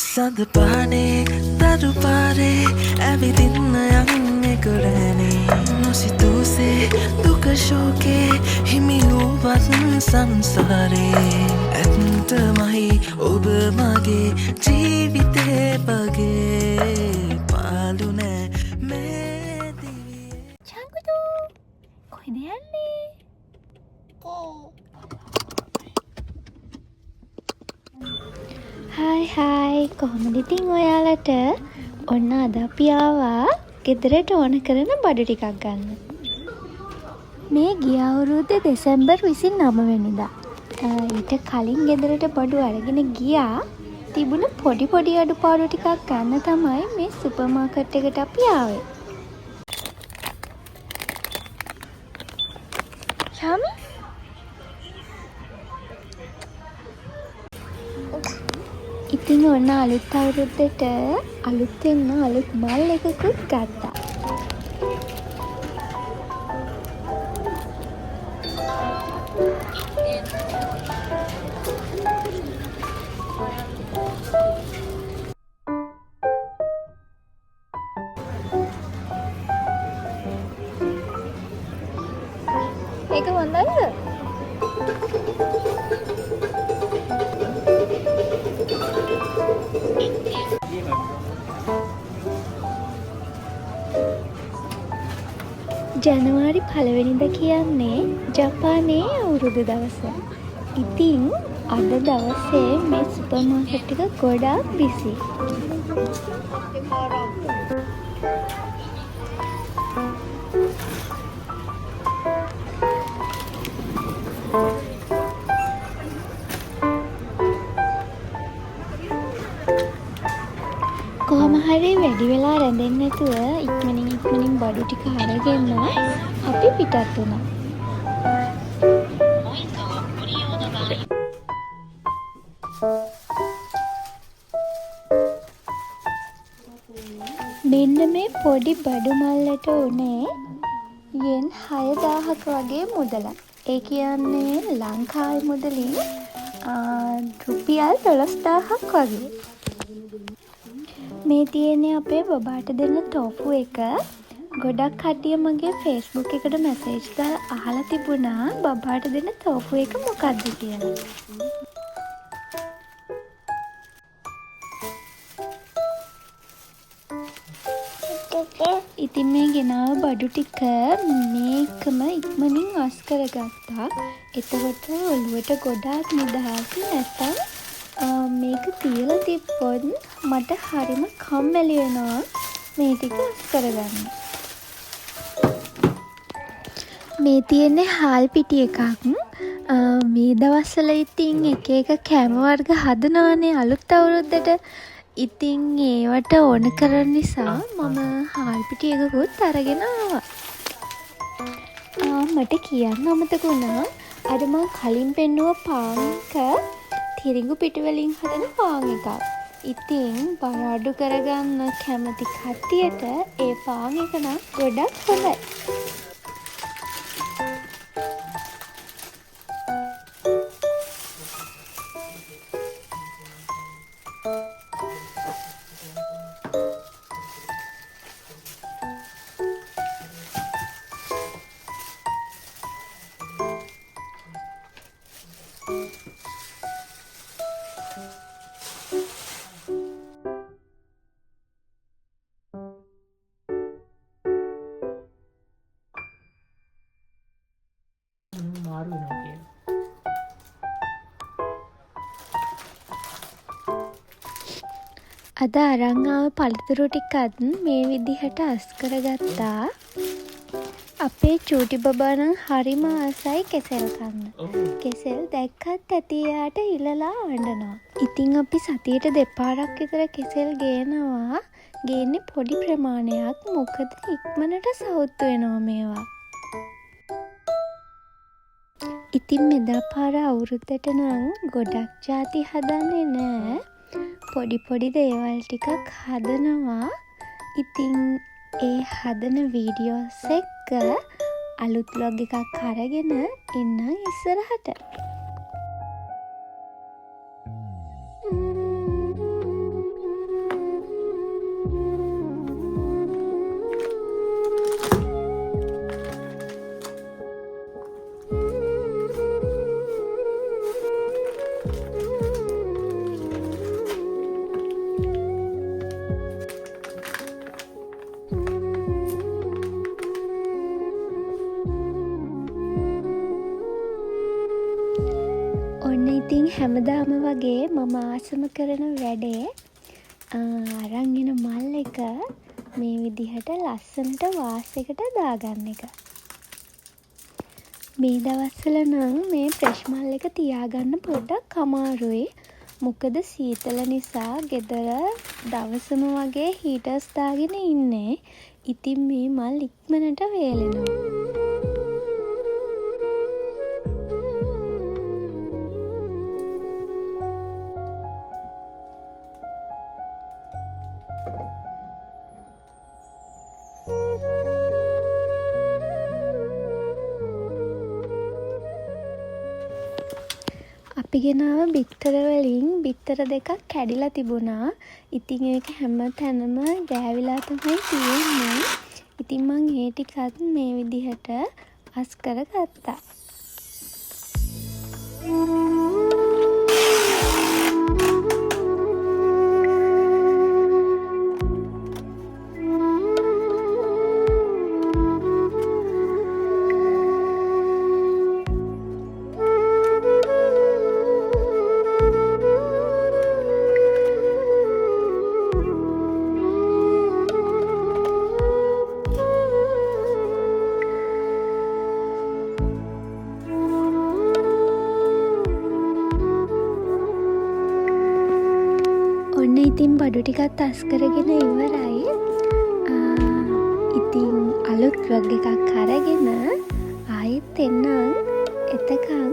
සඳ පානේ තරු පාරේ ඇවිදින්න යන්නේ කරනේ නොසිතූසේ දුක ශෝකේ හිමි වූවත් සංසාරේ ඇත්තමයි ඔබ මගේ ජීවිතේ වගේ පාලු නෑ මේ දිවියේ. චංකුදු කොහෙද යන්නේ? හායි හායි, කොහොමද ඉතින් ඔයාලට? ඔන්න අද අපි ආවා ගෙදරට ඕන කරන බඩු ටිකක් ගන්න. මේ ගිය අවුරුද්දේ දෙසැම්බර් 29 වෙනිදා. ඊට කලින් ගෙදරට බඩු අරගෙන ගියා. තිබුණ පොඩි පොඩි අඩුපාඩු ටිකක් ගන්න තමයි මේ සුපර් මාකට් එකට අපි ආවේ. ශාමි? ඉතින් ඔන්න අලුත් අවුරුද්දට අලුත් වෙන්න අලුත් මල් එකකුත් ගත්තා. ඒක හොඳයිද? ජනවාරි පළවෙනිද කියන්නේ ජපානයේ අවුරුදු දවස. ඉතින් අද දවසේ මේ සුපර් මාකට් එක ගොඩාක් බිසි. කොහොම හරි වැඩි වෙලා රැඳෙන්නේ නැතුව ඉක්මනින් ඉක්මනින් බඩු ටික අරගෙන අපි පිටත් වුණා. මෙන්න මේ පොඩි බඩු මල්ලට උනේ යෙන් 6000ක වගේ මුදලක්. ඒ කියන්නේ ලංකාවේ මුදලින් රුපියල් 12000ක් වගේ. මේ තියෙන්නේ අපේ බබාට දෙන ටෝෆු එක. ගොඩක් කට්ටිය මගේ ෆේස්බුක් එකට මැසේජ් දාලා අහලා තිබුණා බබාට දෙන ටෝෆු එක මොකද්ද කියලා. ඉතින් මේ ගෙනාව බඩු ටික මේකම ඉක්මනින් අස් කරගත්තා. එතකොට ඔළුවට ගොඩාක් නිදහස්. නැත්තම් මේක තියලා තිබ්බොත් මට හරිම කම්මැලි වෙනවා මේ ටික අස් කරගන්න. මේ තියෙන්නේ හාල් පිටි එකක්. මේ දවස්වල ඉතින් එක එක කෑම වර්ග හදනවානේ අලුත් අවුරුද්දට. ඉතින් ඒවට ඕන කරන නිසා මම හාල් පිටි එකකුත් අරගෙන ආවා. මට කියන්න අමතක වුණා. අර මං කලින් පෙන්නුව පාන් එක තිරිඟු පිටි වලින් හදන පාන් එකක්. ඉතින් බර අඩු කරගන්න කැමති කට්ටියට ඒ පාන් එක නම් ගොඩක් හොඳයි. මාරු වෙනවා කියලා. අද අරන් ආව පළතුරු ටිකත් මේ විදිහට අස් කරගත්තා. අපේ චූටි බබා නම් හරිම ආසයි කෙසෙල් කන්න. කෙසෙල් දැක්කත් ඇති එයාට ඉලලා අඬනවා. ඉතින් අපි සතියට දෙපාරක් විතර කෙසෙල් ගේනවා. ගේන්නේ පොඩි ප්‍රමාණයක්. මොකද ඉක්මනට සවුත් වෙනවා මේවා. ඉතින් මෙදා පාර අවුරුද්දට නම් ගොඩක් ජාති හදන්නේ නෑ. පොඩි පොඩි දේවල් ටිකක් හදනවා. ඉතින් ඒ හදන වීඩියෝස් එක්ක අලුත් ව්ලොග් එකක් අරගෙන එන්නම් ඉස්සරහට. හැමදාම වගේ මම ආසම කරන වැඩේ අරන් එන මල් එක මේ විදිහට ලස්සනට වාස් එකට දාගන්න එක. මේ දවස්වල නම් මේ ෆ්‍රෙෂ් මල් එක තියාගන්න පොඩ්ඩක් අමාරුයි. මොකද සීතල නිසා ගෙදර දවසම වගේ හීටර්ස් දාගෙන ඉන්නේ. ඉතින් මේ මල් ඉක්මනට වේලෙනවා. අපි ගෙනාව බිත්තර වලින් බිත්තර දෙකක් කැඩිලා තිබුණා. ඉතින් ඒක හැම තැනම ගෑවිලා තමයි තියෙන්නේ. ඉතින් මං ඒ ටිකත් මේ විදිහට අස් කරගත්තා. ඔන්න ඉතින් බඩු ටිකත් අස් කරගෙන ඉවරයි. ඉතින් අලුත් ව්ලොග් එකක් අරගෙන ආයෙත් එන්නම්. එතකන්